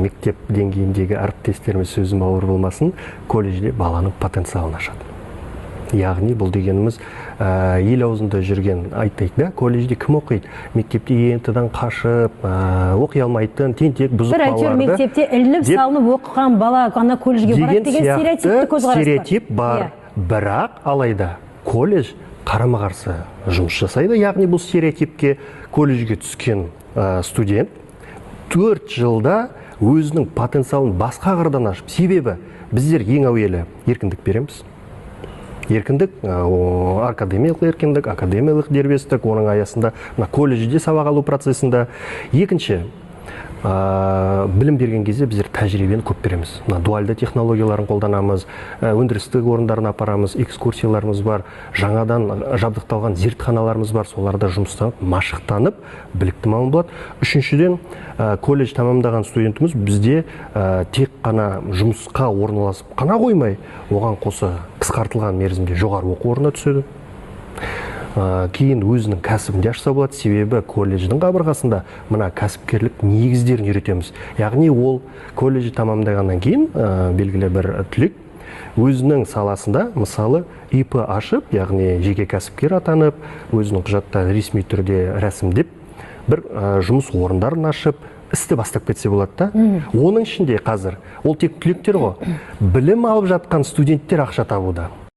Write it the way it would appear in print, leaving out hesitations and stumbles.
Мектеп деңгейіндегі әріптестеріме сөзім ауыр болмасын, колледжде баланың потенциалын ашады. Яғни бұл дегеніміз ел аузында жүрген, айтайық да, колледжде кім оқиды? Мектепте ЕНТ-дан қашып, оқи алмайтын, тентек, бұзық бір әйтеуір балаларды мектепте ілініп деп салынып оқыған бала ана колледжге барады деген деген сияқты стереотипті көзқарас бар. Стереотип бар. Бірақ алайда колледж қарама-қарсы жұмыс жасайды. Яғни бұл стереотипке колледжге түскен студент 4 жылда өзінің потенциалын басқа қырдан ашып, себебі біздер ең әуелі еркіндік береміз. Еркіндік, академиялық еркіндік, академиялық дербестік, оның аясында мына колледжде сабақ алу процесінде. Екінші, білім берген кезде біздер тәжірибені көп береміз. Мына дуальды технологияларын қолданамыз, өндірістік орындарына апарамыз, экскурсияларымыз бар, жаңадан жабдықталған зертханаларымыз бар, соларда жұмыстанып, машықтанып, білікті маман болады. Үшіншіден, колледж тәмамдаған студентіміз бізде тек қана жұмысқа орналасып қана қоймай, оған қоса қысқартылған мерзімде жоғары оқу орнына түседі. Кейін өзінің кәсібін де ашса болады, себебі колледждің қабырғасында мына кәсіпкерлік негіздерін үйретеміз. Яғни ол колледжді тәмамдағаннан кейін, белгілі бір түлек өзінің саласында, мысалы, ИП ашып, яғни жеке кәсіпкер атанып, өзінің құжаттарын ресми түрде рәсімдеп, бір жұмыс орындарын ашып, істі бастап кетсе болады да. Оның ішінде қазір ол тек түлектер ғой, білім алып жатқан студенттер ақша табуда.